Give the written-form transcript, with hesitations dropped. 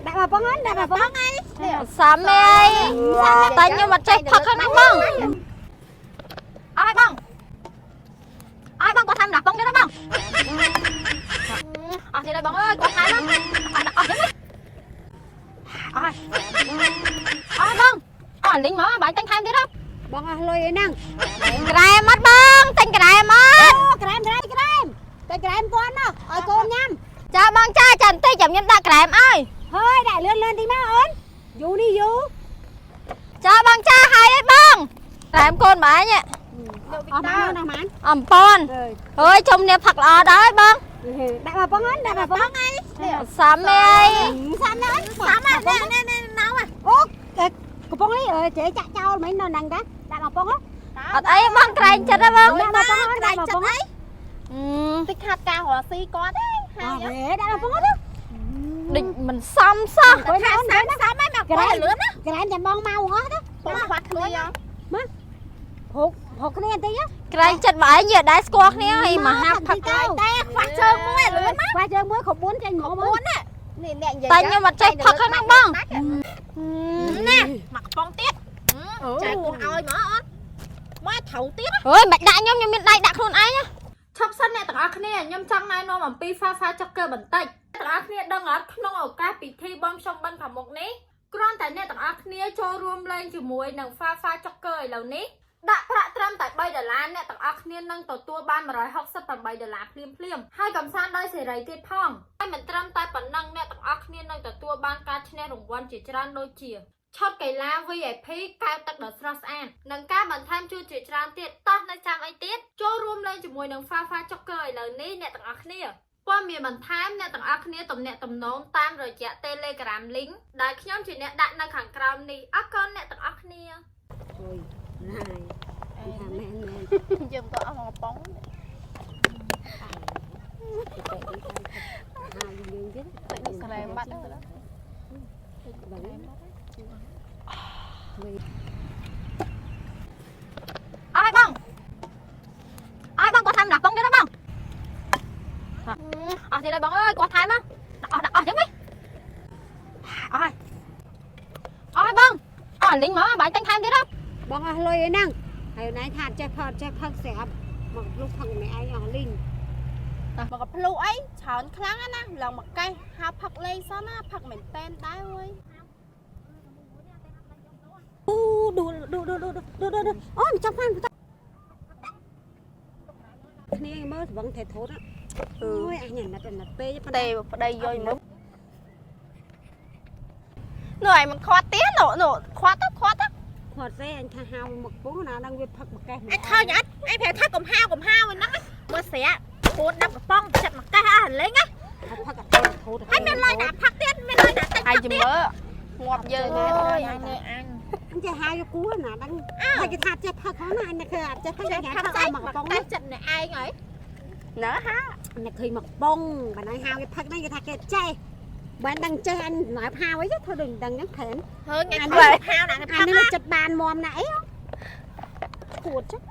ដាក់មកប៉ុងហ្នឹងដាក់មកប៉ុង សាមេតែខ្ញុំអត់ចេះផឹកហ្នឹងបងអើយបងអើយបងគាត់ថែមដាក់ប៉ុងទៀតណាបងអស់ទៀតហើយបងអើយគាត់ថែមអស់ទៀតអើយអើយបងអស់លីងមកបាញ់ទិញថែមទៀត បងអស់លុយអីហ្នឹង ក្រែមអត់បងទិញក្រែមអត់ អូក្រែមក្រែមក្រែមតែក្រែមពាន់ណោះឲ្យកូនញ៉ាំ ចាបងចាចាំបន្តិចចាំខ្ញុំដាក់ក្រែមឲ្យ ហើយដាក់លឿនលឿនតិចមកអូនយូរនេះយូរ ចាបងចាហើយអីបងក្រែមកូនបងឯង អស់ម៉ានអស់ម៉ាន អំពន់ អើយ អើយជុំនេះផឹកល្អដល់ហើយបង ដាក់មកប៉ុងហ្នឹងដាក់មកប៉ុង សាមេ សាំណាសាំណានេះនេះណៅអូកំប៉ុងនេះចេចាក់ចោលមិញនៅហ្នឹងតាដាក់មកប៉ុង អត់អីបងក្រែងចិត្តហ៎បង ដាក់មកប៉ុងដាក់មកប៉ុង អឺ តិចខាត់ការរកស៊ីគាត់ទេហើយ អេដាក់មកប៉ុងទៅ ដូចមិនសមសោះ អង្គុយណាអូន សាមសាមហ្នឹងមកគាត់លឿនណា ក្រែមចាំបងមកអស់ទៅ បងខ្វះគ្នា ភោគភោគគ្នាបន្តិច ក្រែងចិត្តបងឯងយីដែរស្គាល់គ្នាហើយមកហាប់ផឹក តែខ្វះជើងមួយលឿនណា ខ្វះជើងមួយគ្រប់4ចេញមក 4ណានេះអ្នកនិយាយ តែខ្ញុំអត់ចេះផឹកហ្នឹងបង ណាមកកំប៉ុងទៀតចែកគោះឲ្យមកអូនមកត្រូវទៀត អើយមិនដាក់ខ្ញុំខ្ញុំមានដៃដាក់ខ្លួនឯងឈប់សិនអ្នកទាំងអស់គ្នាខ្ញុំចង់ណែនាំអំពី Fafa Joker បន្តិចអ្នកទាំងអស់គ្នាដឹងអត់ក្នុងឱកាសពិធីបុណ្យភ្ជុំបិណ្ឌខាងមុខនេះគ្រាន់តែអ្នកទាំងអស់គ្នាចូលរួមលេងជាមួយនឹង Fafa Joker ឥឡូវនេះដាក់ប្រាក់ត្រឹមតែ3ដុល្លារអ្នកទាំងអស់គ្នានឹងទទួលបាន168ដុល្លារភ្លាមភ្លាមៗហើយកំសាន្តដោយសេរីទៀតផងហើយមិនត្រឹមតែប៉ុណ្ណឹងអ្នកទាំងអស់គ្នានឹងទទួលបានការឈ្នះរង្វាន់ជាច្រើនដូចជា ឆុតកីឡា VIP កែវទឹកដ៏ស្រស់ស្អាតនិងការបន្ថែមជូនជាច្រើនទៀតតោះនៅចាំអីទៀតចូលរួមលេងជាមួយនឹង Fafa Joker ឥឡូវនេះអ្នកទាំងអស់គ្នាព័ត៌មានបន្ថែមអ្នកទាំងអស់គ្នាទំនាក់ទំនងតាមរយៈ Telegram link ដែលខ្ញុំជាអ្នកដាក់នៅខាងក្រោមនេះអរគុណអ្នកទាំងអស់គ្នា អូយណាយថាមែនមែន យើងក៏អស់មកកំប៉ុង ហើយយើងទៀត ទឹកនេះក្រែមបាត់ទៅ អើយបងអើយបងគាត់ថែមដាក់បងទៀតណាបងអស់ទៀតហើយបងអើយគាត់ថែមអស់ដាក់អស់ចឹងវិញអស់ហើយអស់ហើយបងអស់លីងមកបាញ់ទិញថែមទៀតណា បងអស់លុយអីហ្នឹងហើយណៃថាចេះផតចេះផឹកស្រាប់មកលុកផឹកម្នាក់ឯងអស់លីង មកកភ្លុអីច្រើនខ្លាំងណាស់ឡើងមកកេះហៅផឹកលេងសោះណាផឹកមែនតែនដែរអើយ អូដួលដួលដួលដួលដួលដួលអូមិនចាំបានគ្នាមើលស្វឹងថេធូតអូយអញអាណិតអាណិតពេកប៉ុណ្ ទេ ណា ប្តីយយមើលនោះឯងមិនខាត់ទៀតនោះនោះខាត់ទៅខាត់ទៅ គាត់សេអញថាហៅមកពងណាដឹងវាផឹកមកកេះ អញឃើញអត់អញប្រាប់ថាកុំហាវកុំហាវហ្នឹងមើលស្រា4 10កំប៉ុងចិត្តមកកេះអស់លេងណា ផឹកអត់ធូត ហើយមានលុយដាក់ផឹកទៀតមានលុយដាក់ទិញ អាយជំមើងាប់យើង អើយអញនេះអញ អញចេះហៅយកគួរណាដឹងហើយគេថាចេះផឹកហ្នឹងណាអញឃើញអត់ចេះផឹក ចេះ គេ ផឹកស្អី ផឹកមក មក កំប៉ុង កេះចិត្តអ្នកឯងហី ណាហា អ្នកឃើញមកប៉ុងបើណៃហៅគេផឹកហ្នឹងគេថាគេចេះបើដឹងចេះអញណែហៅអីធ្វើដូចដឹងហ្នឹងថែម ហើថ្ងៃក្រោយហាវណា អានេះមកចិត្តបានមមណាអីគួតចឹង